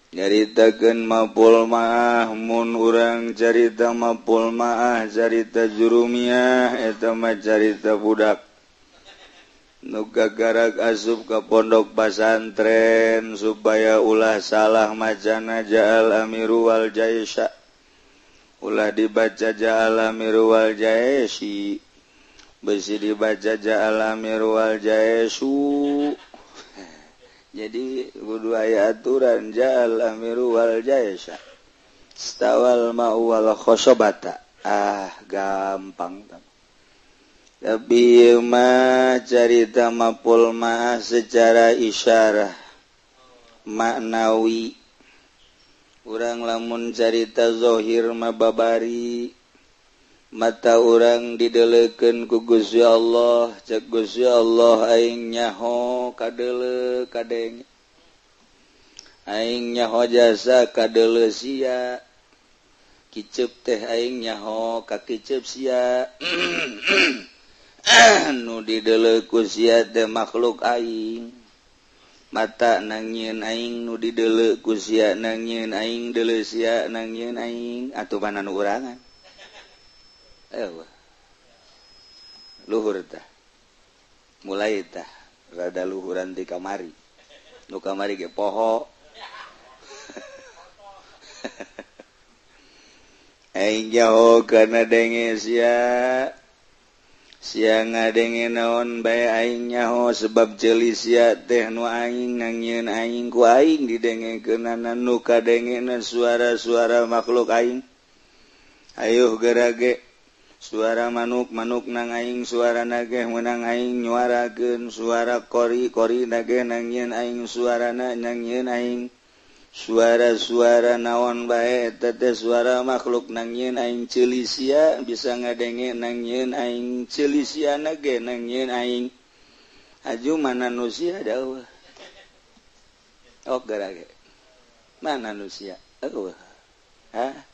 Nyaritakeun mapul maah mun urang carita mapul maah carita jurumiyah eta mah carita budak nu gagarak asup ka pondok pasantren supaya ulah salah macana ja'al amiru wal jaisha ulah dibaca ja'al amiru wal jaisi besi dibaca ja'al amiru wal jaisu. Jadi kudu aya aturan ja'al amiru wal jaisha stawal ma'u wal khosobata. Ah gampang. Tapi mah carita mapul mah secara isyarah maknawi. Urang lamun carita zahir mah babari mata urang didelekeun ku Gusti Allah, cek Gusti Allah aing nyaho kadeuleu kadenge. Aing nyaho jasa kadeuleu sia. Kiceup teh aing nyaho ka kiceup sia. Nu dideuleu ku sia teh makhluk aing. Mata nangieun aing nu dideuleu ku sia nangieun aing deuleu sia nangieun aing atuh mana nu urangan. Eueuh. Luhur tah. Mulai tah rada luhuran di kamari. Nu kamari ge poho. Aing nyaho kana denge sia. Sia ngadenge naon bae aing nyaho sebab ceuli sia teh nu aing nangieun aing ku aing didengekeunana nu kadengena suara-suara makhluk aing. Ayuh gerage suara manuk-manuk nang aing suara nageh menang aing nyuarakeun suara kori-kori nageh nangieun aing suarana nangieun aing suara-suara naon bae eta teh suara makhluk nangieun aing ceuli sia bisa ngadenge nangieun aing ceuli sia nage nangieun aing aju mana nu sia da eueuh. Oh gerage mana nu sia eueuh. Hah?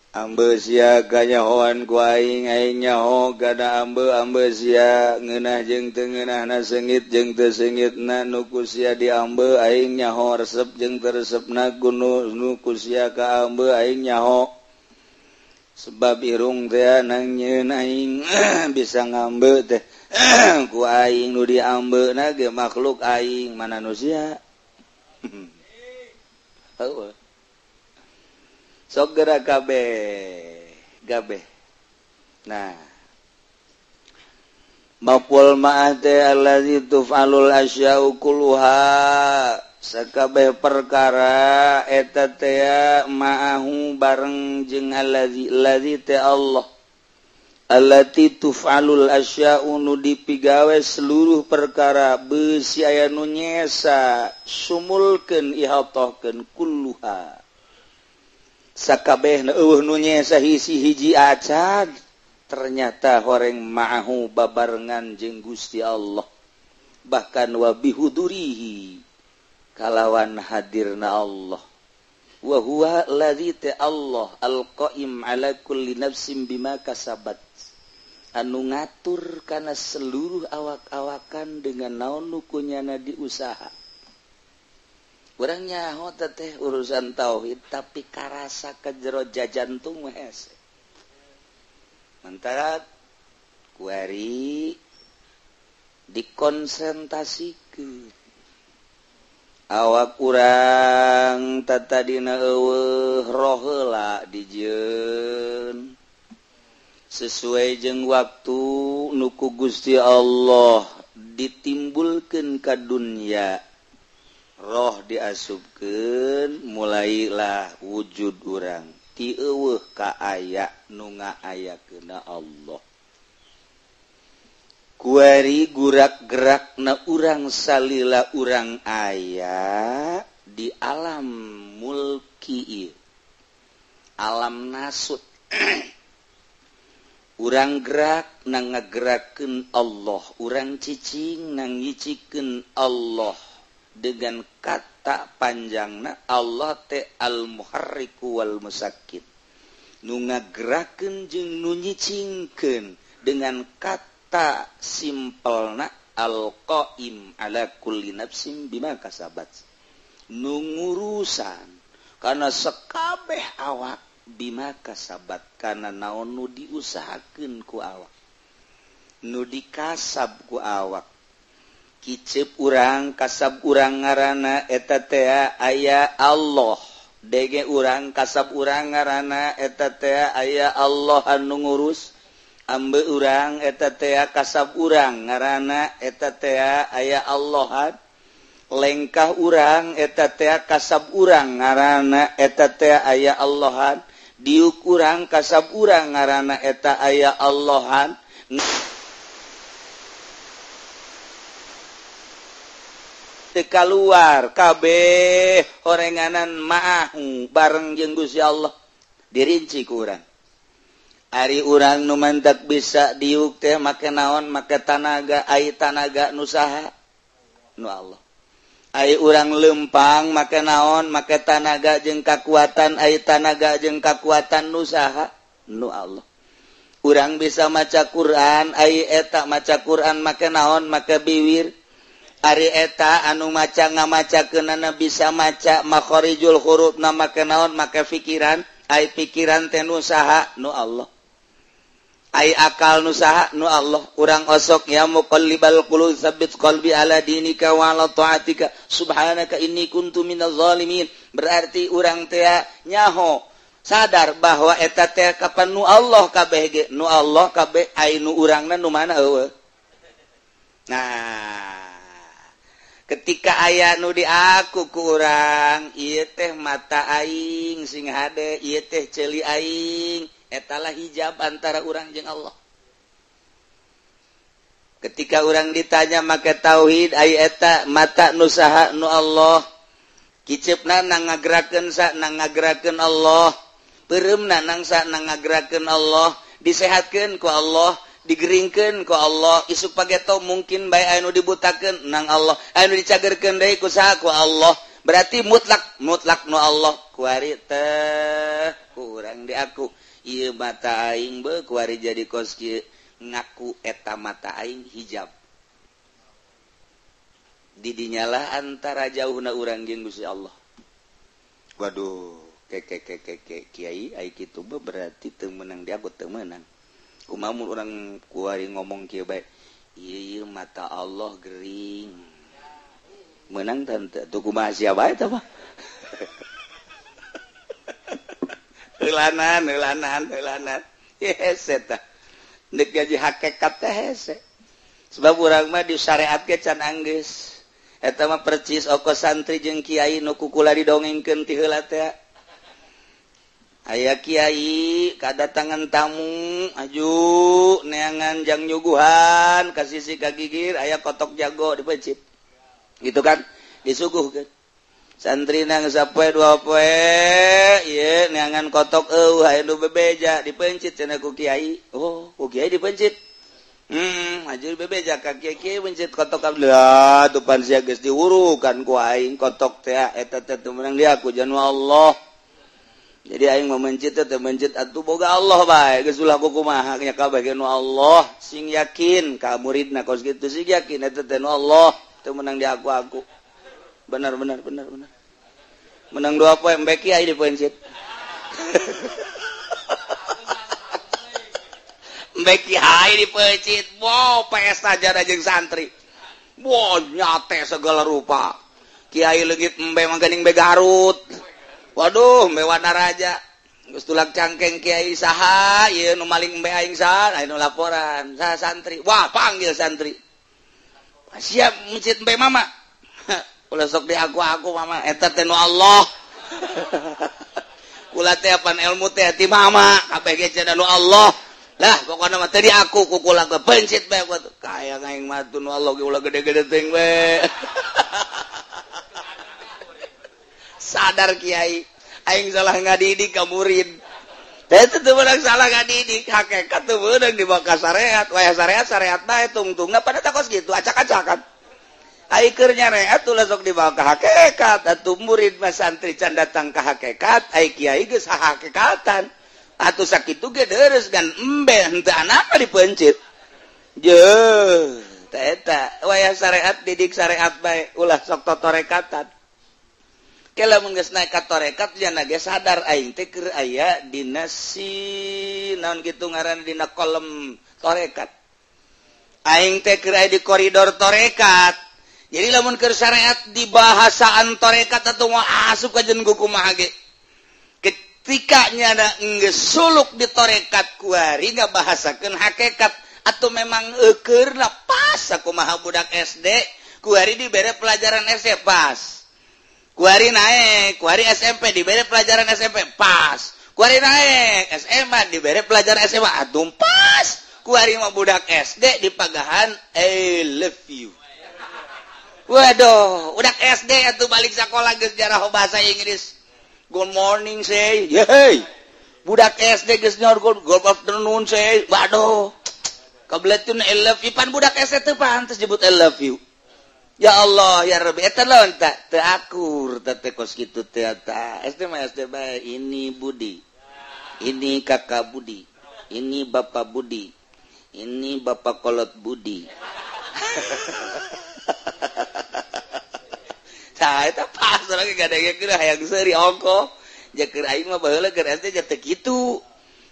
Ambe sia kanyahoan ku aing aing nyaho kana ambe ambe sia ngeunah jeung teu ngeunahna seungit jeung teu seungitna nu ku sia diambe aing nyaho resep jeung teu resepna ku nu ku sia ka ambe aing nyaho sebab irung teh nangieun aing bisa ngambe teh ku aing nu diambeuna ge makhluk aing mana nu sia. Heueuh. Sok gerak kabeh gabeh. Nah, maqul ma'ah teh allazi tuf'alul asya'u kulluha sakabeh perkara eta teh ma'ahu bareng jeung allazi allazi teh Allah allati tuf'alul asya'u nu dipigawe seluruh perkara beusi aya nu nyesa sumulkeun ihatohkeun kulluha sakabehna eueuh nu nyesa hiji-hiji acan ternyata horeng ma'ahu babarengan jeung Gusti Allah bahkan wa bihudurihi kalawan hadirna Allah wa huwa allazi ta Allah alqaim ala kulli nafsin bima kasabat anu ngatur kana seluruh awak-awakan dengan naon nu kunyana diusaha. Urang nyaho teh urusan tauhid tapi karasa ka jero jajantung mah hese. Mantara kuari dikonsentrasikeun. Awak urang tatadina eueuh roh heula dijieun. Sesuai jeung waktu nu ku Gusti Allah ditimbulkeun ka dunya. Roh diasupkeun mulailah wujud urang ti eueuh ka aya nu ngaayakeunna Allah. Kuari gurak-gerakna urang salila urang aya di alam mulki ieu, alam nasut. Urang gerak na ngagerakeun Allah, urang cicing na ngicikeun Allah. Dengan kata panjangna Allah teh al-muharriku wal musakkit nu ngagerakeun jeung nu nyicingkeun dengan kata simpelna al-qaim ala kulli nafsin bima kasabat Nu ngurusan kana sekabeh awak bima kasabat kana naon nu diusahakeun ku awak. Nu dikasab ku awak. Kicep urang kasab urang ngaranna eta teh aya Allah. Dege urang kasab urang ngaranna eta teh aya Allah anu ngurus. Ambe urang eta teh kasab urang ngaranna eta teh aya Allah. Lengkah urang eta teh kasab urang ngaranna eta teh aya Allahan. Diuk urang kasab urang ngaranna eta aya Allahan. Teu kaluar kabeh horenganan ma'ahu bareng jeung Gusti Allah dirinci ku urang. Ari urang nu mantak bisa diuk teh make naon make tanaga ai tanaga nu saha nu Allah. Ai urang lempang make naon make tanaga jeung kakuatan ai tanaga jeung kakuatan nu saha nu Allah. Urang bisa maca Quran ai eta maca Quran make naon make biwir. Ari eta anu maca ngamacakeunana bisa maca makharijul hurufna make naon make pikiran ai pikiran teh nu saha nu Allah. Ai akal nu saha nu Allah. Urang osok ya muqallibal qulub tsabbit qalbi ala dinika wa ala taatika subhanaka inni kuntu minaz zalimin. Berarti urang teh nyaho sadar bahwa eta teh kapan nu Allah kabeh ge nu Allah kabeh ai nu urangna nu mana eueuh. Nah, ketika aya nu diaku ku urang ieu teh mata aing sing hade ieu teh ceuli aing etalah hijab antara urang jeung Allah. Ketika urang ditanya make tauhid ai eta mata nu saha nu Allah. Kiceupna nang ngagerakeun sa nang ngagerakeun Allah, peureumna nang sa nang ngagerakeun Allah, disehatkeun ku Allah, digeringkeun ku Allah, isuk pageto mungkin bae anu dibutakeun nang Allah, anu dicagerkeun deui ku saha ku Allah. Berarti mutlak mutlak nu Allah. Kuari teh ku urang diaku ieu mata aing beuh kuari jadi kos kieu ngaku eta mata aing hijab. Didinyalah antara jauhna urang jeung Gusti Allah. Waduh, ke kiai ai kitu beuh berarti teu meunang diaku teu meunang. Kumaha mun urang kuari ngomong kieu bae, ieu mata Allah gering. Meunang teh tuh kumaha sia bae tah mah. Heulanan. Hese tah. Deuk gaji hakikat teh hese. Sebab urang mah di syariat ge can anggeus. Eta mah percis oko santri jeung kiai nu kukula didongengkeun ti heula teh. Aya kiai kadatangan tamu aju neangan jang nyuguhan ka sisi ka gigir aya kotok jago dipencit. Gitu kan? Disuguhkeun. Santri nang sapoe dua poe ieu neangan kotok eueuh aya nu bebeja dipencit cenah ku kiai. Oh, ku kiai dipencit. Aju bebeja ka kiai pencit kotok ablah tuh pan sia geus diwurukan ku aing kotok teh eta teh teu meunang diaku janu Allah. Jadi aing memencit teh mencit atuh boga Allah bae geus ulah kumaha nya kabeh nu Allah sing yakin ka muridna kos kitu sing yakin eta teh nu Allah teu meunang di aku. Benar. Menang dua poe embe kiai dipencit. Embe kiai dipencit. Wow, pesta jada jeung santri. Wow, nyate segala rupa. Kiai leungit embe mangganing be Garut. Waduh, embe Wanaraja. Geus tulak cangkeng kiai saha, ieu nu maling embe aing saha, aya nu laporan, saha santri. Wah, panggil santri. Siap mencit embe mama. Ulah sok di aku mama, eta teh nu Allah. Kula teh apan ilmu teh ti mama, kabeh ge cenah nu Allah. Lah, pokona mah teu di aku ku kula ge pencit bae kaya aing mah nu Allah ge ulah gede-gede teuing we. Sadar kiai, aing salah ngadidik ka murid. Teh teu meunang salah ngadidik, hakikat teu meunang dibawa ka syariat. Wayah syariat bae tungtungna pada takos kitu acak-acakan. Ai keur nyareat ulah sok dibawa ka hakikat, atuh murid mah santri can datang ka hakikat, ai kiai geus hakikatan. Atuh sakitu ge deres dan embe henteu anapa dipencit. Jeuh, teh eta wayah syariat didik syariat bae ulah sok totorekatan. Lamun geus naik ka tarekat jana ge sadar aing teh keur aya dina si naon kitu ngaranna dina kolom tarekat. Aing teh keur aya di koridor tarekat. Jadi lamun keur syariat di bahasaan tarekat atuh moal asup ka jeung kumaha ge. Ketika nyana geus suluk di tarekat kuari ngabahasakeun hakikat atau memang eukeurna pas sakumaha budak SD kuari dibere pelajaran SD pas. Kuari naik, kuari SMP diberi pelajaran SMP pas. Kuari naik SMA diberi pelajaran SMA atuh pas. Kuari mah budak SD dipagahan I love you. Waduh, budak SD atuh balik sekolah geus jaraho bahasa Inggris. Good morning say. Yeay. Budak SD geus nyaur good afternoon say. Waduh. Kabeletun I love you pan budak SD teu pantes nyebut I love you. Ya Allah ya Rabbi eta lawan tak teu akur teh kos kitu teh eta. SD mah SD bae, ini Budi. Ini kakak Budi. Ini bapak Budi. Ini bapak kolot Budi. Tah eta pas lagi gadengekeun hayang seuri ongkoh. Jeung aing mah baheula keur SD teh kitu.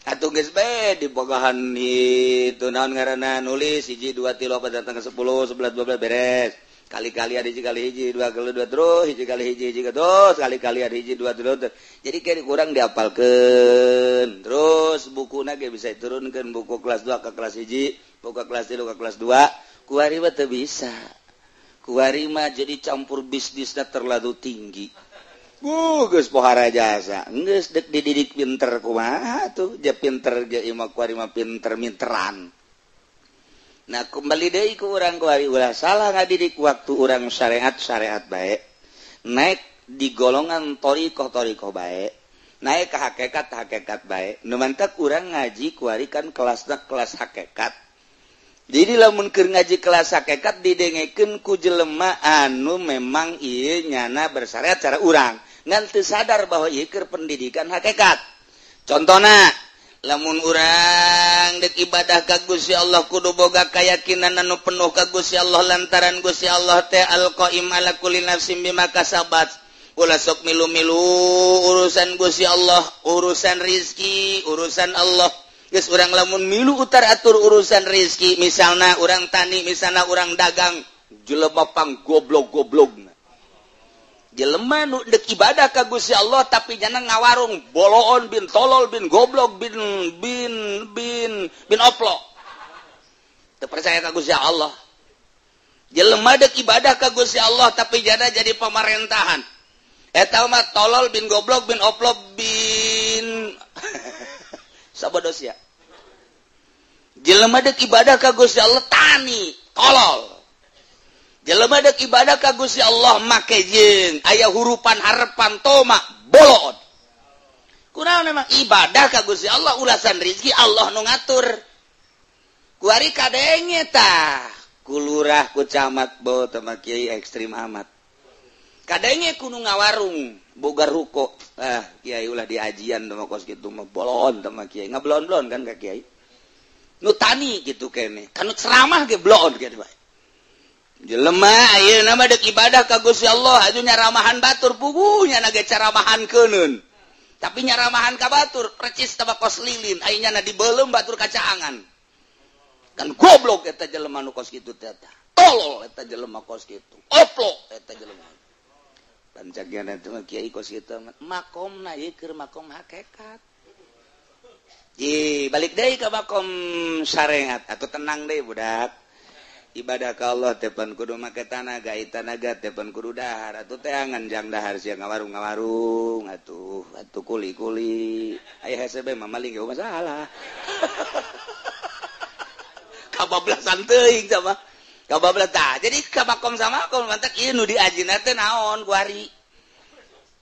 Atuh geus bae dibogahan itu naon ngaranna nulis 1 2 3 4 datang ke 10 11 12 beres. Kali-kali ada hiji kali hiji dua kali dua terus hiji kali hiji hiji terus kali-kali ada hiji dua terus. Jadi kayak kurang diapalkeun terus bukuna ge bisa diturunkeun buku kelas 2 ke kelas 1, buku kelas 3 ke kelas 2. Kuari mah teu bisa. Kuari mah jadi campur bisnisna terlalu tinggi. Geus pohara jasa. Geus deuk dididik pinter kumaha tuh? Ja pinter ge imah kuari mah pinter minteran. Nah kembali deui ku urang kuari ulah salah ngadidik waktu urang syariat bae. Naik di golongan thariqah bae. Naik ke hakikat bae. Nu mantak urang ngaji kuari kan kelasna kelas hakikat. Jadi lamun keur ngaji kelas hakikat didengekeun ku jelema anu memang ieu nyana bersyariat cara urang. Ngan teu sadar bahwa ieu keur pendidikan hakikat. Contona lamun urang dek ibadah ka Gusti Allah kudu boga kayakinan anu penuh ka Gusti Allah lantaran Gusti Allah teh al-qaim ala kulli nafsin bima kasabat. Ulah sok milu-milu urusan Gusti Allah, urusan rizki, urusan Allah. Geus urang lamun milu utar atur urusan rizki, misalna urang tani, misalna urang dagang, jelema pang goblok-goblokna. Jelema nu deuk ibadah ka Gusti Allah tapi nyana ngawarung boloon bin tolol bin goblok bin bin bin bin oplok. Teu percaya ka Gusti Allah. Jelema deuk ibadah ka Gusti Allah tapi nyana jadi pemerintahan. Eta mah tolol bin goblok bin oplok bin sabodos ya. Jelema deuk ibadah ka Gusti Allah tani tolol. Jelema deuk ibadah ka Gusti Allah make jeung aya hurupan harepan toma bolon. Kunaon memang ibadah ka Gusti Allah ulasan rizki Allah nu ngatur. Kuari kadenge tah ku lurah ku camat bo teh mah kiai ekstrim amat. Kadenge ku nu ngawarung boga ruko. Ah kiai ulah diajian teh mah kos kitu mah bolon teh mah kiai. Ngablon-blon kan ka kiai. Nu tani kitu keneh. Kanu ceramah ge blon kitu bae. Jelema ayeuna mah deuk ibadah ka Gusti Allah aju nyaramahan batur puguh nya ge caramahan keuneun. Tapi nyaramahan ka batur percis teh kos lilin aya nyana dibeuleum batur kacaangan. Kan goblok eta jelema nu kos kitu teh eta. Tolol eta jelema kos kitu. Oplok eta jelema. Pancagian eta mah kiai kos kitu makomna ieu keur makom hakikat. Ye, balik deui ka makom syariat atuh tenang deui budak. Ibadah ka Allah teh pan kudu make tanaga, tanaga teh pan kudu dahar atuh teangan jang dahar sia ngawarung-ngawarung atuh atuh kuli-kuli aya hese bae mah maling ge masalah. Kabablasan teuing sama kabablas tah. Jadi ka makom sama makom mantak ieu nu diajina teh naon kuari.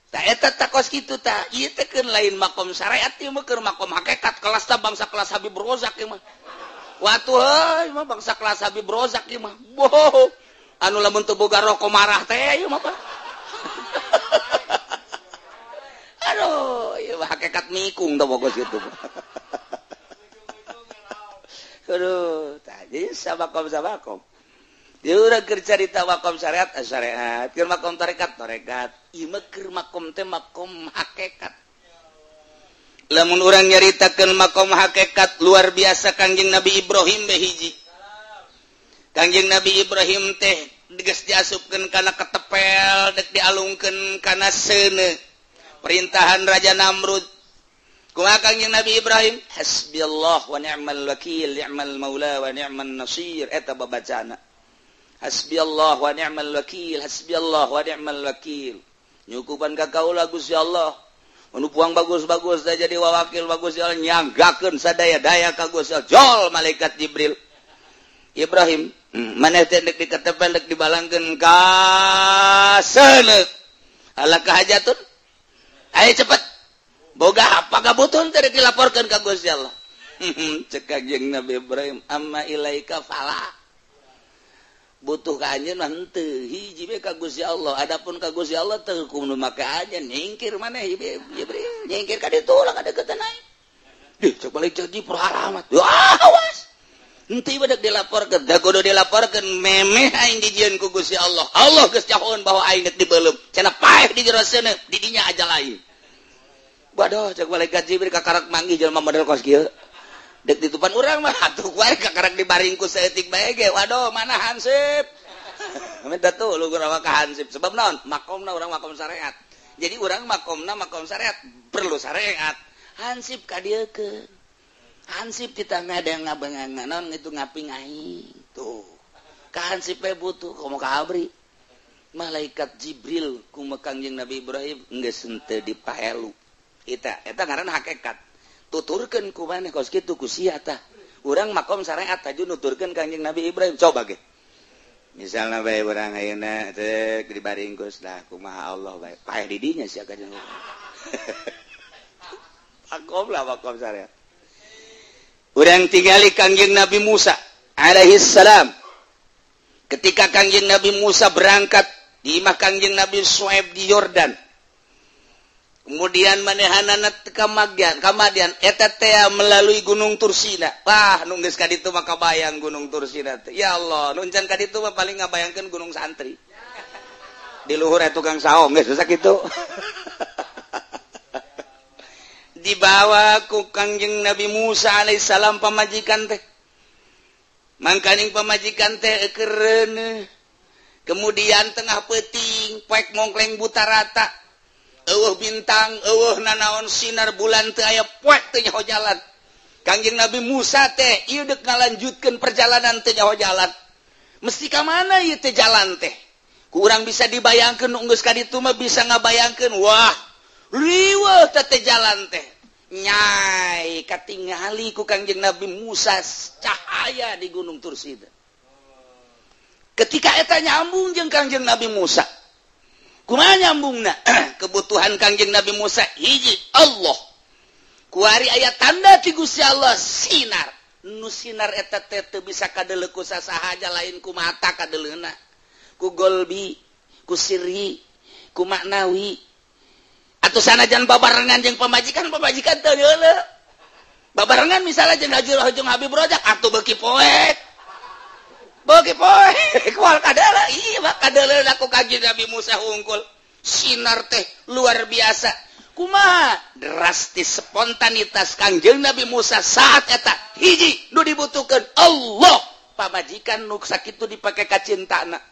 Tah eta tah kos kitu tah ieu teh keun lain makom syariat ieu mah keur makom hakikat kelas tah bangsa kelas Habib Rozak ieu mah. Watu heuy mah bangsa kelas Habib Rozak ieu mah. Boh. Anu lamun teu boga rokok marah teh ieu mah apa? Aduh, ieu mah hakikat mikung tah pokos kitu. Aduh, tah jadi sabakom-sabakom. Ya urang keur carita makom syariat, syariat, keur makom tarekat, tarekat. Ieu mah keur makom teh makom hakikat. Lamun urang nyaritakeun makom hakikat luar biasa Kangjeng Nabi Ibrahim be hiji. Kangjeng Nabi Ibrahim teh geus diasupkeun kana ketepel, dek dialungkeun kana seuneu. Perintahan Raja Namrud. Kumaha Kangjeng Nabi Ibrahim? Hasbiyallah wa ni'mal wakil, ni'mal maula wa ni'man nasir. Eta babacana. Hasbiyallah wa ni'mal wakil, hasbiyallah wa ni'mal wakil. Nyukupan ka kaula Gusti Allah. Anu puang bagus-bagus dah jadi wawakil bagus ya Allah, nyanggakeun sadaya-daya ka Gusti Allah. Jol malaikat Jibril. Ibrahim, maneh teh dek diketepel dek dibalangkeun ka seuneu. Ala kahajatun? Ayo cepet. Boga apa kabutuhan teh dilaporkeun ka Gusti Allah. Cek Kangjeng Nabi Ibrahim, amma ilaika fala. Butuh ka anjeun mah henteu, hiji we ka Gusti Allah. Adapun ka Gusti Allah teu hukum nu make anjeun, nyingkir maneh Jibril, nyingkir ka ditu lah ka deuketan aing. Dih, cek balik jadi perhalamat. Wah, awas. Henteu badak dilaporkeun, da kudu dilaporkeun memeh aing dijieun ku Gusti Allah. Allah geus cahoon bahwa aing dek dibeuleum. Cenah paeh di jero seuneu, di dinya aja lain. Waduh, cek malaikat Jibril kakarak manggih jelema model kos kieu. Dek ditupan urang mah atuh wae kakarak dibaring ku saeutik bae ge. Waduh, mana hansip? Minta tuh lu urang ka hansip. Sebab naon? Makomna urang makom syariat. Jadi urang makomna makom syariat, perlu syariat. Hansip ka dieu ke. Hansip kita ada yang ngabengangan naon itu ngaping aing. Tuh. Ka hansip we butuh komo ka abri. Malaikat Jibril kumaha Kangjeng Nabi Ibrahim geus henteu dipaelu. Eta eta ngaranna hakikat. Tuturkeun ku maneh kos kitu ku sia tah. Urang makom syariat aju nuturkeun Kangjeng Nabi Ibrahim coba ge. Misalna bae urang ayeuna teh dibaringkus lah kumaha Allah bae. Paeh di dinya sia Kangjeng. Makom lah makom syariat. Urang tingali Kangjeng Nabi Musa alaihi salam. Ketika Kangjeng Nabi Musa berangkat di imah Kangjeng Nabi Suaib di Yordan. Kemudian manehanana ka Madian eta teh melalui Gunung Tursina. Wah, nu geus ka ditu mah kabayang Gunung Tursina teh. Ya Allah, nu encan ka ditu mah paling ngabayangkeun Gunung Santri. Di luhur aya tukang saung geus sakitu. Dibawa ku Kangjeng Nabi Musa alaihissalam pamajikan teh. Mangkaning pamajikan teh eukereun. Kemudian tengah peuting poek mongkleng buta rata. Eueuh bintang, eueuh nanaon sinar bulan teu aya poek teu nyaho jalan. Kangjeng Nabi Musa teh ieu deuk ngalanjutkeun perjalanan teu nyaho jalan. Mesti ka mana ieu teh jalan teh? Ku urang bisa dibayangkeun nu geus ka ditu mah bisa ngabayangkeun, wah, riweuh teh jalan teh. Nyai katingali ku Kangjeng Nabi Musa cahaya di Gunung Tursida. Ketika eta nyambung jeung Kangjeng Nabi Musa. Kumaha nyambungna? Kebutuhan Kangjeng Nabi Musa hiji Allah. Kuari aya tanda ti Gusti Allah sinar. Nu sinar eta teh teu bisa kadeuleu ku sasaha lain ku mata kadeleuna. Ku golbi, ku sirri, ku maknawi. Atuh sanajan babarengan jeung pamajikan, pamajikan teu deuleu. Babarengan misalnya jeung Haji jeung Habib Rojak atuh beuki poek. Beuki poek kual kadeleuna, ieu mah kadeleuna ku Kangjeng Nabi Musa hungkul. Sinar teh luar biasa. Kumaha drastis spontanitas Kangjeng Nabi Musa saat eta hiji nu dibutuhkeun Allah. Pamajikan nu sakitu dipake kacintana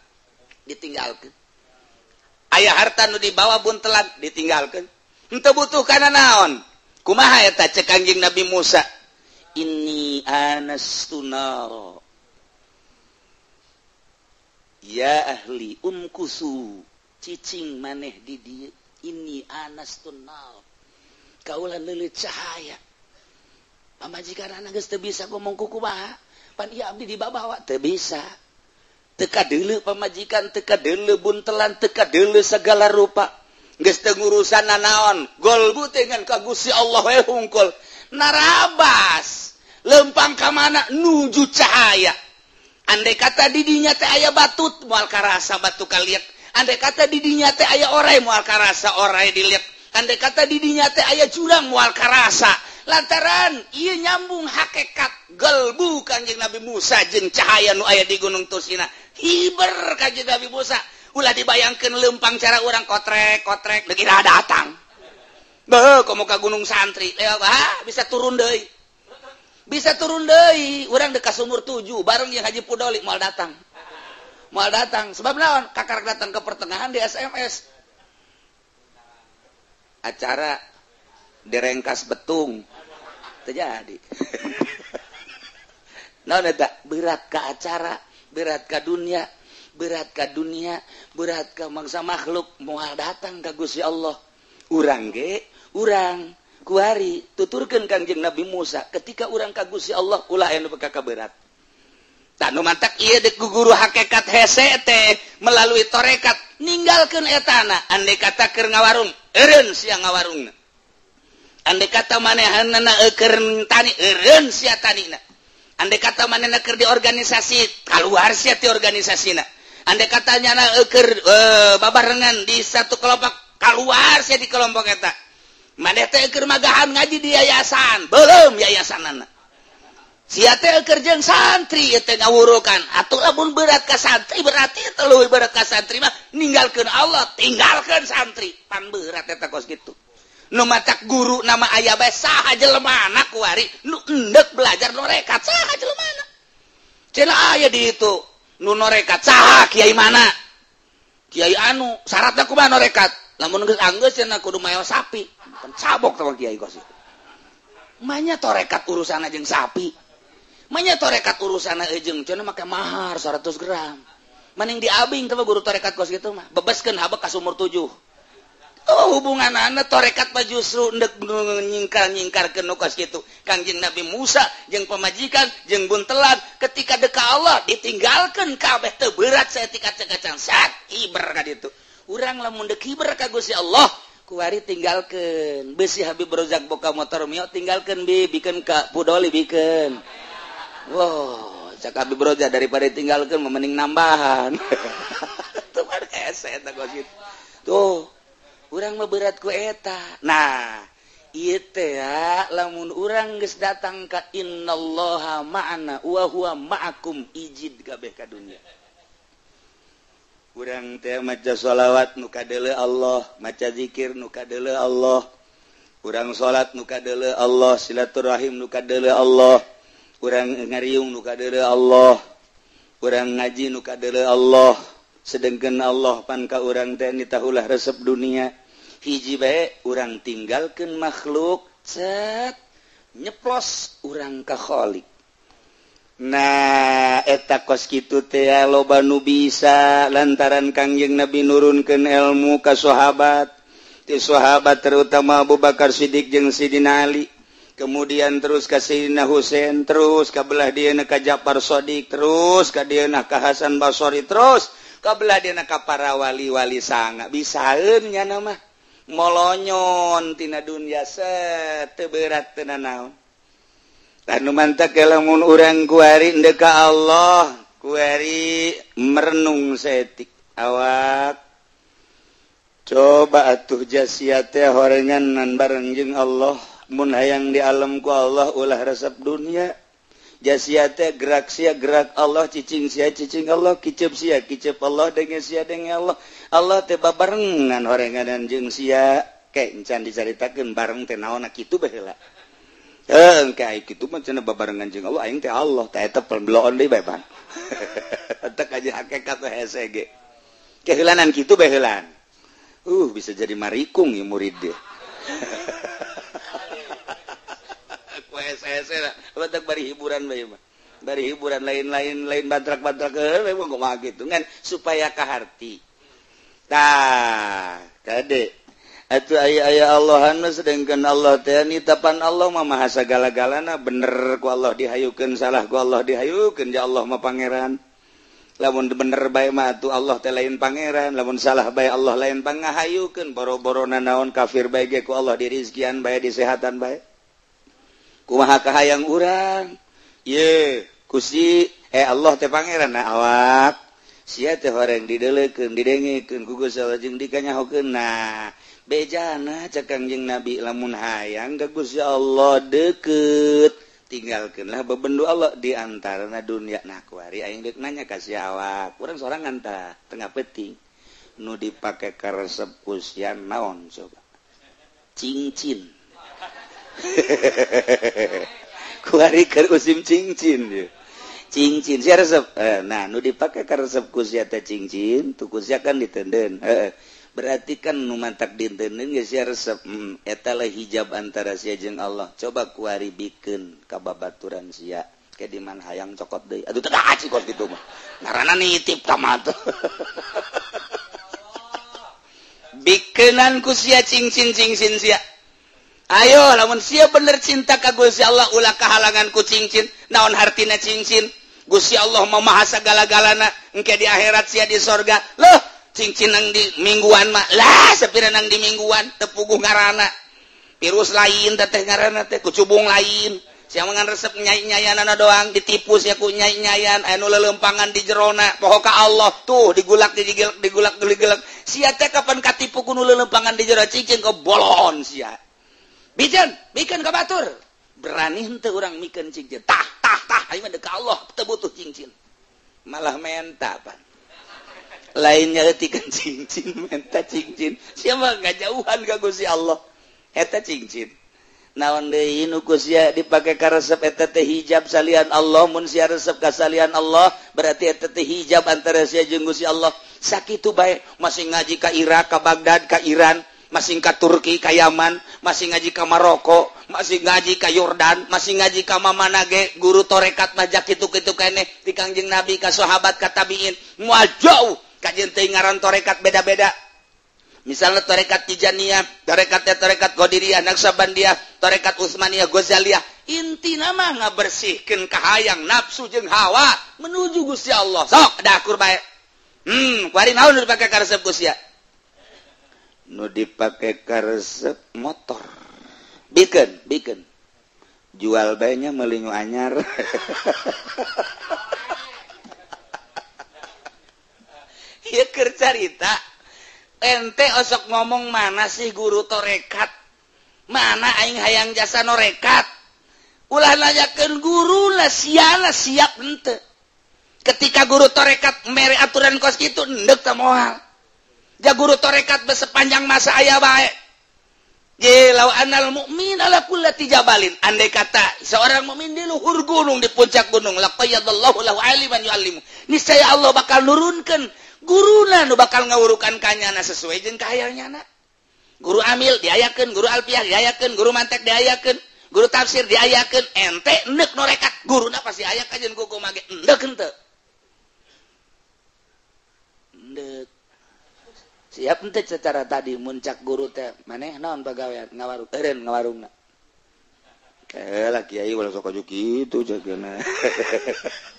ditinggalkeun. Aya harta nu dibawa buntelan ditinggalkeun. Henteu butuh kana naon? Kumaha eta cek Kangjeng Nabi Musa? Inni anastu nara. Ya ahli umkusu cicing maneh di dieu ini anastu nar. Kaula leuleut cahaya. Pamajikan anak geus teu bisa ngomong ku kumaha. Pan ieu abdi dibabawa teu bisa. Teu kadeuleu pamajikan, teu kadeuleu buntelan, teu kadeuleu segala rupa. Geus teu ngurusan nanaon, golbu teh ngan ka Gusti Allah we hungkul. Narabas, lempang ka mana nuju cahaya. Andai kata di dinya teh aya batu, moal karasa batu kaliek. Andai kata di dinya teh aya orai, moal karasa orai diliek. Andai kata di dinya teh aya jurang, moal karasa. Lantaran ieu nyambung hakikat gelbu Kanjeng Nabi Musa jeung cahaya nu aya di Gunung Tursina. Hiber Kanjeng Nabi Musa. Ulah dibayangkeun leumpang cara urang kotrek-kotrek deui datang. Beuh, komo ka Gunung Santri. Bisa turun deui. Bisa turun deui. Urang deuk ka sumur 7 bareng jeung Haji Pudoli moal datang. Moal datang. Sebab naon? Kakak datang ke pertengahan di SMS. Acara direngkas betung. Terjadi. Naon eta? Berat ka acara, berat ka dunia, berat ka dunia, berat ka mangsa makhluk, moal datang ka Gusti Allah. Urang ge, urang kuari tuturkeun Kangjeng Nabi Musa ketika urang ka Gusti Allah ulah aya nu ka berat. Tah nu mantak ieu deuk guru hakikat hese teh melalui tarekat ninggalkeun etana andai kata keur ngawarung eureun sia ngawarungna. Andai kata manehanna keur tani eureun sia tanina. Andai kata manehna keur di organisasi kaluar sia ti organisasina. Andai kata nyana keur babarengan di satu kelompok kaluar sia di kelompok eta. Maneh teh keur magahan ngaji di yayasan belum yayasanana. Sia teh keur jeung santri ieu teh ngawurukan. Atuh lamun berat ka santri berarti teh leuwih berat ka santri mah ninggalkeun Allah, tinggalkeun santri. Pan berat eta kos kitu. Nu matak guru nama aya bae saha jelemana kuari nu endek belajar norekat saha jelemana. Cenah aya di itu nu norekat saha kiai mana? Kiai anu syaratna kumaha norekat? Lamun geus anggeus cenah kudu mael sapi. Pan cabok teh kiai kos itu. Manya torekat urusanna jeung sapi. Manya torekat urusanna jeung cenah make mahar 100 gram. Maning diabing teh guru torekat kos kitu mah. Bebeskeun habek ka sumur 7. Oh hubunganana torekat mah justru endek nyingkar-nyingkarkeun nu kos kitu. Kangjeng Nabi Musa jeung pamajikan jeung buntelan ketika deka Allah ditinggalkeun kabeh teu berat saeutik kacang sat hiber ka ditu. Urang lamun deuk hiber ka Gusti Allah kuari tinggalkeun. Beusi Habib Rozak boka motor mio tinggalkeun bi bikeun ka Pudoli bikeun. Wow, cak Habib Rozak daripada tinggalkeun mah mending nambahan. Tuh mah hese eta kos kitu. Tuh urang mah berat ku eta. Nah, ieu teh lamun urang geus datang ka innallaha ma'ana wa huwa ma'akum ijid kabeh ka dunya. Urang teh maca sholawat nu kadeuleu Allah, maca zikir nu kadeuleu Allah. Urang salat nu kadeuleu Allah, silaturahim nu kadeuleu Allah. Urang ngariung nu kadeuleu Allah. Urang ngaji nu kadeuleu Allah. Sedengkeun Allah pan ka urang teh nitahulah resep dunia. Hiji bae urang tinggalkeun makhluk cet nyeplos urang ka Khalik. Nah eta kos kitu teh loba nu bisa lantaran Kangjeng Nabi nurunkeun ilmu ka sahabat. Ti sahabat terutama Abu Bakar Siddiq jeung Sidina Ali. Kemudian terus ka Sayyidina Husain, terus ka belah dieuna ka Ja'far Shadiq, terus ka dieuna ka Hasan Basri, terus kabelah dina ka para wali-wali sanga bisaeun nya mah molonyon tina dunya set teu berat teu nanaon. Tah nu mantak lamun urang kuari endek ka Allah kuari merenung saeutik awak coba atuh jasia teh horenganan bareng jeung Allah mun hayang di alam ku Allah ulah resep dunia. Jasia teh gerak sia gerak Allah, cicing sia cicing Allah, kicep sia kicep Allah, denge sia denge Allah. Allah teh babarengan horenganan jeung sia. Ke encan dicaritakeun bareng teh naonna kitu bae heula. Heuh, kae kitu mah cenah babarengan jeung Allah, aing teh Allah, teh eta peloon deui bae pan. Teh aja hakikat teh hese ge. Keheulanan kitu bae heulaan. Bisa jadi marikung ieu murid deh. Hese lah, batak bari hiburan bae mah. Bari hiburan lain-lain lain bantrak-bantrak heuh kumaha kitu ngan supaya kaharti. Tah, kade. Atuh aya-aya Allahan mah sedengkeun Allah teh nitapan Allah mah maha sagala-galana bener ku Allah dihayukeun salah ku Allah dihayukeun ja Allah mah pangeran. Lamun bener bae mah atuh Allah teh lain pangeran, lamun salah bae Allah lain pangahayukeun boro-boro nanaon kafir bae ge ku Allah dirizkian bae disehatan bae. Kumaha kahayang urang ye kusi Allah teh pangeran nah awak Sia teh horeng dideleukeun didengekeun ku Gusti Allah jeung dikanyahokeun. Nah, bejana cek Kangjeng Nabi lamun hayang ka Gusti Allah deukeut, tinggalkeunlah bebendu Allah di antarana dunia. Nah, kuari aing deuk nanya ka sia awak, urang sorangan tah tengah peuting. Nu dipake karesep ku sia naon coba? Cincin. Kuari keur usim cincin ieu. Cincin sia resep. Nah, nu dipake karesep ku sia teh cincin, tu ku sia kan ditenden. Berarti kan nu mantak dinteun geus sia resep. Eta lah hijab antara sia jeung Allah. Coba kuari bikeun ka babaturan sia. Ke di mana hayang cokot deui. Aduh teu aci kos kitu mah. Ngaranna nitip ka mah tuh. Bikeunan ku sia cincin-cincin sia. Ayo lamun sia bener cinta ka Gusti Allah ulah kahalangan ku cincin. Naon hartina cincin? Gusti Allah mah maha sagala-galana. Engke di akhirat sia di sorga. Loh, cincin nang di mingguan mah. Lah, sapira nang di mingguan teu puguh ngaranna. Virus lain teh ngaranna teh kucubung lain. Sia mah ngan resep nyai-nyayanana doang, ditipu sia ku nyai-nyayan anu leuleumpangan di jerona. Poho ka Allah tuh digulak digigilek digulak digigilek. Sia teh kapan katipu ku nu leuleumpangan di jero cincin kebolon sia. Bijen, bikeun ka batur. Berani henteu urang mikeun cincin. Tah tah tah aing mah deuk ka Allah teu butuh cincin. Malah menta pan. Lainnya leutikkeun cincin, menta cincin. Sia mah ngajauhan ka Gusti Allah. Eta cincin. Naon deui nu ku sia dipake karesep eta teh hijab salian Allah. Mun sia resep ka salian Allah berarti eta teh hijab antara sia jeung Gusti Allah. Sakitu bae masih ngaji ka Irak, ka Baghdad, ka Iran, masih ka Turki, ka Yaman, masih ngaji ka Maroko, masih ngaji ka Yordan, masih ngaji ka mamana ge guru torekat mah jak kitu-kitu keneh ti Kangjeng Nabi ka sahabat ka tabiin. Moal jauh kajeun teh ngaran torekat beda-beda. Misalnya torekat Tijaniyah, torekat torekat Qadiriyah, Naqsyabandiyah, torekat Utsmaniyah, Ghazaliyah. Intina mah ngabersihkeun kahayang nafsu jeung hawa menuju Gusti Allah. Sok dakur bae. Kuari naon nu dipake karesep Gusti ya? Nu dipake karesep motor. Bikeun, bikeun. Jual bae nya meuli nu anyar. Ieu keur carita. Ente osok ngomong mana sih guru torekat, mana aing hayang jasa norekat, ulah nanyakeun guru lah siana siap ente. Ketika guru torekat mere aturan kos kitu endek teh moal. Ja guru torekat sepanjang masa aya bae. Je law anal mu'min ala kullati jabalin, andai kata seorang mukmin di luhur gunung, di puncak gunung, laqayyadallahu lahu aliman yu'allimu, niscaya Allah bakal nurunkeun guruna nu bakal ngawurukan kanyana sesuai jeung kahayangnyana. Guru amil diayakeun, guru alfiah diayakeun, guru mantek diayakeun, guru tafsir diayakeun. Ente endek norekat, guruna pasti aya kajeun kuku mage endek henteu. Endek. Siap henteu secara tadi muncak guru teh maneh naon pagawean ngawarung eureun ngawarungna. Kelah kiai ulah sok aju kitu jagana.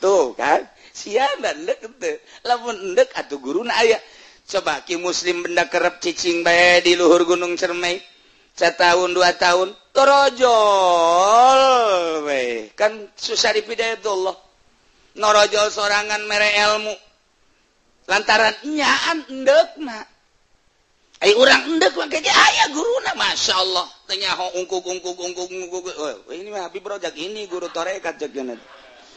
Tuh kan siana endek henteu. Lamun endek atuh guruna aya. Coba ki muslim benda kerep cicing bae di luhur gunung Cermai. Setahun 2 tahun torojol we. Kan susah dipidayatullah. Norojol sorangan mere ilmu. Lantaran nyaan endekna. Ai urang endek mah ge aya guruna masyaallah. Teu nyaho ungkuk ungkuk ungkuk ungkuk. Oh, ini mah Habib Rojak ini guru tarekat ceuk.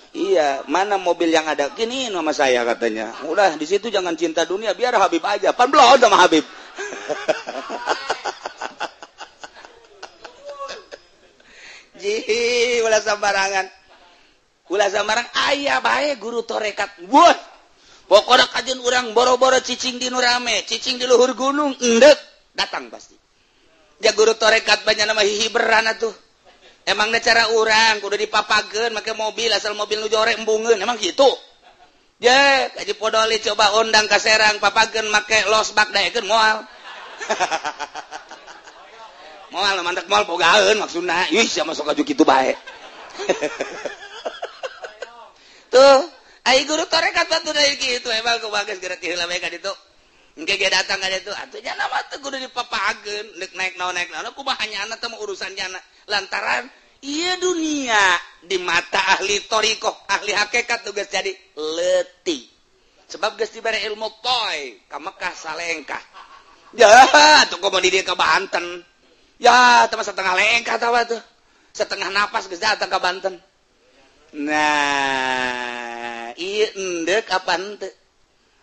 Iya, mana mobil yang ada gini sama saya katanya. Udah di situ jangan cinta dunia, biar Habib aja. Pan belum sama Habib. Ji, ulah sembarangan. Ulah sembarang aya bae guru tarekat. Wah. Pokona kajeun urang boro-boro cicing di nu rame, cicing di luhur gunung, endek datang pasti. Ja guru tarekat banyak nama hihiberan atuh. Emangnya cara urang kudu dipapageun make mobil asal mobil nu jore embungeun emang gitu. Je kaji podoli coba undang ka Serang papageun make los bak daekeun moal. Moal mantak moal bogaeun maksudna. Ih sia masuk aju kitu bae. Tuh, ai guru tarekat batu dari kitu emang kumaha geus geura ti heula bae ka ditu. Engke ge datang ka ditu atuh nya mah teu kudu dipapageun deuk naik naon kumaha nyana teh urusan nyana. Lantaran ieu dunia di mata ahli thariqah, ahli hakikat tugas jadi leutik. Sebab geus dibere ilmu toy ka Mekah salengkah. Ya, tuh komo di dieu ka Banten. Ya, teh setengah lengkah tawa tuh. Setengah napas geus datang ka Banten. Nah, ieu endek apa henteu?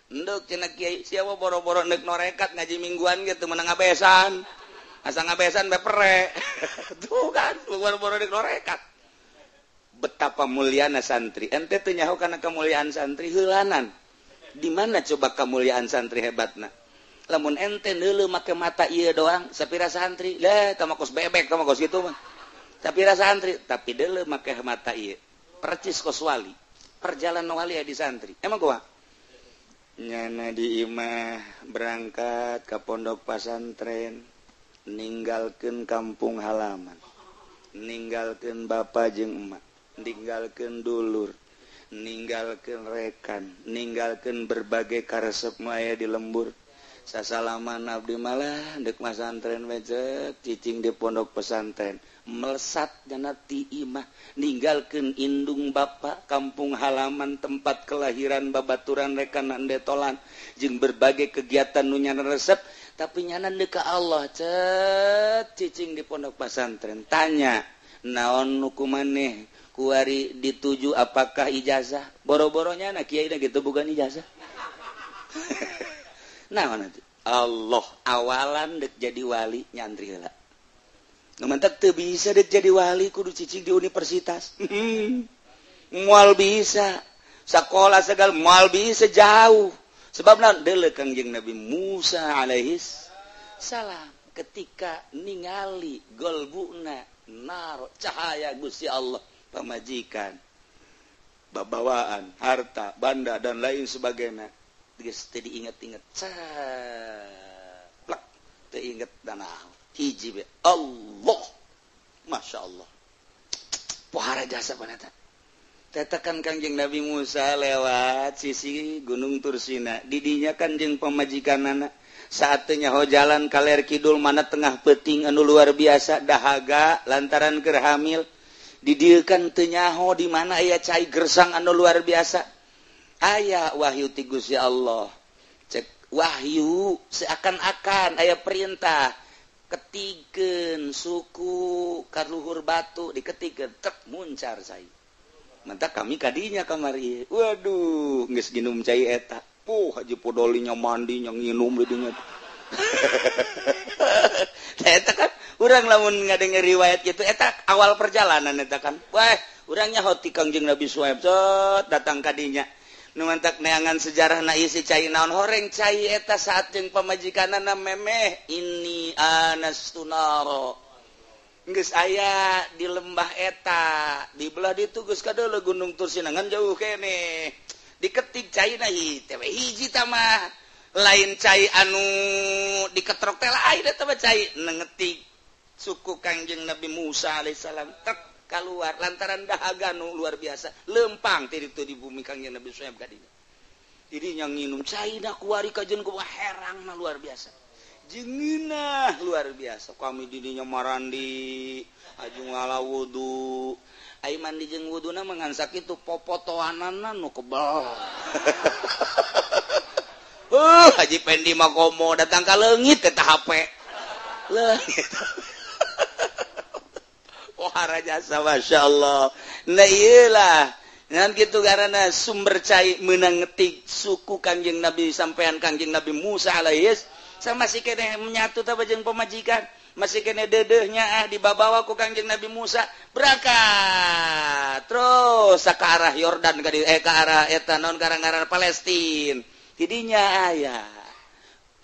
Endek cenah kiai, siapa boro-boro endek norekat ngaji mingguan gitu menang ngabesan. Asa ngabesan bae pere. Tuh kan, boro-boro endek norekat. Betapa muliana santri. Ente teu nyaho kana kemuliaan santri heulanan. Di mana coba kemuliaan santri hebatna? Lamun ente neuleuh make mata ieu doang, sapira santri, lah tah kos bebek tah kos kitu mah. Sapira santri, tapi deuleuh make mata ieu. Percis kos wali. Perjalanan wali di santri. Emang gua nyana di imah berangkat ke pondok pesantren, ninggalkeun kampung halaman, ninggalkeun bapak jeung emak, ninggalkeun dulur, ninggalkeun rekan, ninggalkeun berbagai karesep nu aya di lembur. Sasalaman abdi malah dek masantren wejek cicing di pondok pesantren, melesat jana ti imah, ninggalkeun indung bapak, kampung halaman, tempat kelahiran, babaturan, rekan detolan, jeung berbagai kegiatan nu nyana resep, tapi nyana deuk ka Allah cet cicing di pondok pesantren. Tanya, naon nu kumaneh kuari dituju apakah ijazah? Boro-boronya na kiai na gitu bukan ijazah. Nah, nanti Allah awalan dek jadi wali nyantri heula. Nu mantak teu bisa dek jadi wali kudu cicing di universitas. Moal bisa. Sakola segala moal bisa jauh. Sebab naon deuleu Kangjeng Nabi Musa alaihis salam ketika ningali golbuna naro cahaya Gusti Allah, pamajikan, babawaan, harta, banda dan lain sebagainya. Geus teu diinget-inget, ceplek teu inget danaon. Hiji be Allah. Masya Allah. Pohara jasa paneta. Tetakan Kangjeng Nabi Musa lewat sisi Gunung Tursina. Didinya kan jeung pamajikanana. Saatnya nyaho jalan kaler kidul mana tengah peuting anu luar biasa dahaga lantaran keur hamil. Didieukan teu nyaho di mana aya cai gersang anu luar biasa. Aya wahyu ti Gusti Allah. Cek wahyu seakan-akan aya perintah ketikeun suku kaluhur batu diketikeun tek muncar cai. Mantak kami kadinya kamari. Waduh, geus ginum cai eta. Puh, haji podolinya mandinya nginum di dinya. Eta kan urang lamun ngadenger riwayat gitu eta awal perjalanan eta kan. Wah, urang nyaho ti Kangjeng Nabi Suhaib cet datang kadinya. Nu mantak neangan sejarah na isi cai naon horeng cai eta saat jeung pamajikanana memeh ini anastunaro. Geus aya di lembah eta, di belah ditu geus kadeuleu Gunung Tursinangan jauh keneh. Diketik cai na teh hiji tah mah lain cai anu diketrok teh lain eta mah cai nengetik suku Kangjeng Nabi Musa alaihissalam tek keluar lantaran dahaga nu luar biasa lempang ti ditu di bumi Kangjeng Nabi Suhaib kadinya. Dirinya nginum cai na kuari kajeun kumaha herangna luar biasa. Jengeunah luar biasa. Kami didinya marandi, aju ngala wudu. Ai mandi jeung wuduna mah ngan sakitu popotoanana nu kebel. Haji Pendi mah komo datang ka leungit eta HP. Leungit. Pohara jasa Masya Allah. Nah iyalah ngan gitu karena sumber cai menang ngetik suku Kangjeng Nabi sampean Kangjeng Nabi Musa alaihis sama si kene menyatu tah jeung pemajikan masih kene dedehnya dibabawa ku Kangjeng Nabi Musa berangkat terus ke arah Yordan ke arah eta naon karang-karang Palestina tidinya aya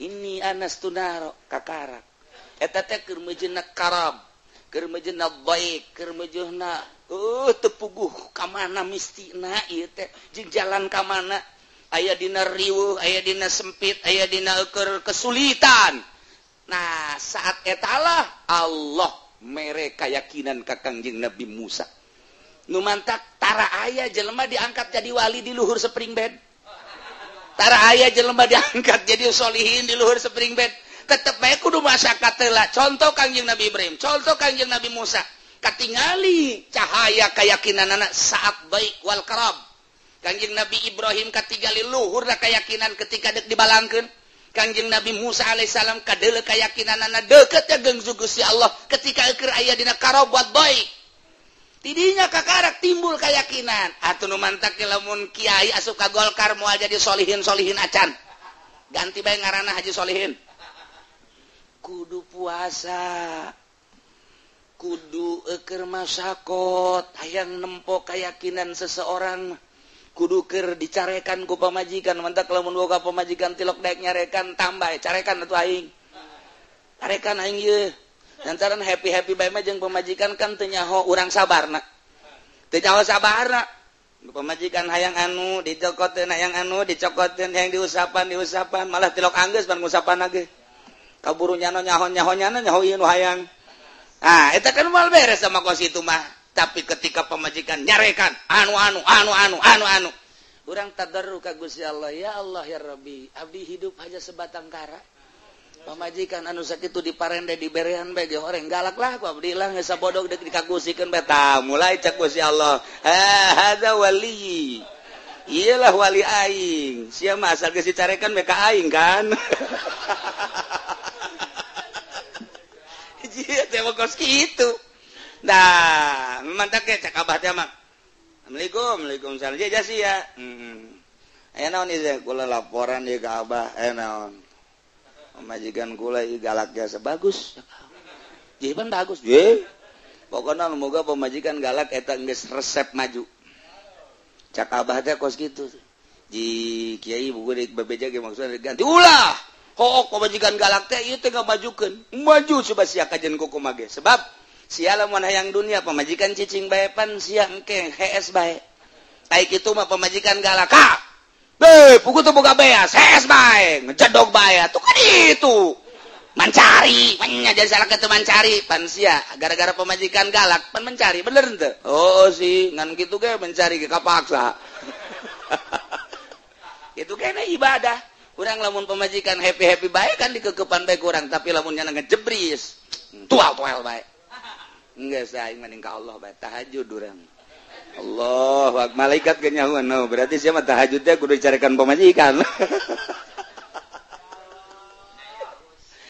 ini Anas tunaro kakarak eta teh keur mejeuna karab keur mejeuna baik keur mejeuna teu puguh ka mana mistina ieu teh jeung jalan ka mana aya dina riweuh aya dina sempit aya dina keur kesulitan. Nah saat etalah Allah mere keyakinan ka Kangjeng Nabi Musa nu mantak tara aya jelema diangkat jadi wali di luhur spring bed, tara aya jelema diangkat jadi solihin di luhur spring bed, tetep bae kudu masyarakat heula. Contoh Kangjeng Nabi Ibrahim, contoh Kangjeng Nabi Musa, katingali cahaya keyakinan anak saat baik wal karab. Kangjeng Nabi Ibrahim katingali luhurna keyakinan ketika dek dibalangkeun. Kangjeng Nabi Musa alaihissalam kadeuleu keyakinanana deukeut jeung Gusti Allah ketika keur aya dina karobat baik. Tidinya kakarak timbul keyakinan. Atuh nu mantak lamun kiai asup ka Golkar moal jadi solihin-solihin acan. Ganti bae ngaranna Haji Solihin. Kudu puasa, kudu eker masakot, hayang nempo keyakinan seseorang, kudu keur dicarekan ku pamajikan, mantak lamun boga pamajikan tilok daek nyarekan tambah carekan atuh aing. Carekan aing ieu. Lantaran happy-happy bae mah jeung pamajikan kan teu nyaho urang sabarna. Teu nyaho sabarna. Pamajikan hayang anu dicokoteun, hayang anu dicokoteun, hayang diusapan-diusapan, malah tilok anggeus pan ngusapan ge. Kaburu nyano nyaho-nyaho nyana nyaho ieu nu hayang. Ah, eta kan moal beres sama kos itu mah. Tapi ketika pamajikan nyarekan anu anu anu anu anu anu, urang tadarru ka Gusti Allah, ya Allah ya Rabbi, abdi hidup hanya sebatang kara. Pamajikan anu sakitu diparende diberean bae ge horeng galak lah ku abdi lah geus sabodok deuk dikagusikeun bae. Tah mulai cek Gusti Allah, ha hadza wali. Iyalah wali aing. Sia mah asal geus dicarekan bae ka aing kan. Iya, teh kos kitu. Nah, mantak ge cak abah teh mah. Assalamualaikum, waalaikumsalam. Ja sia. Heeh. Aya naon ieu kula laporan ieu ka abah, aya naon. Pamajikan kula ieu galak jasa bagus. Jadi pan bagus. Ye. Pokona moga pamajikan galak eta geus resep maju. Cak abah teh kos kitu. Ji kiai buku deuk bebeja ge maksudna ganti. Ulah. Hook pamajikan galak teh ieu teh ngamajukeun. Maju coba sia kajen kumaha ge. Sebab sia lamun hayang dunia pamajikan cicing bae pan sia engke hees bae. Ai kitu mah pamajikan galak. Ha. Beuh, pugu teu boga beas, hees bae, ngejedog bae. Atuh kan itu. Mencari, nya jadi salah kitu mencari pan sia gara-gara pamajikan galak pan mencari, bener henteu? Oh sih, ngan kitu ge mencari ge kapaksa. Itu kena ibadah. Urang lamun pamajikan happy-happy bae kan dikekepan bae kurang, tapi lamun nyana ngejebris, tual-tual bae. Geus aing mending ka Allah bae tahajud urang. Allahu akbar, malaikat ge nyahoan, no, berarti sia mah tahajud teh kudu dicarekan pamajikan.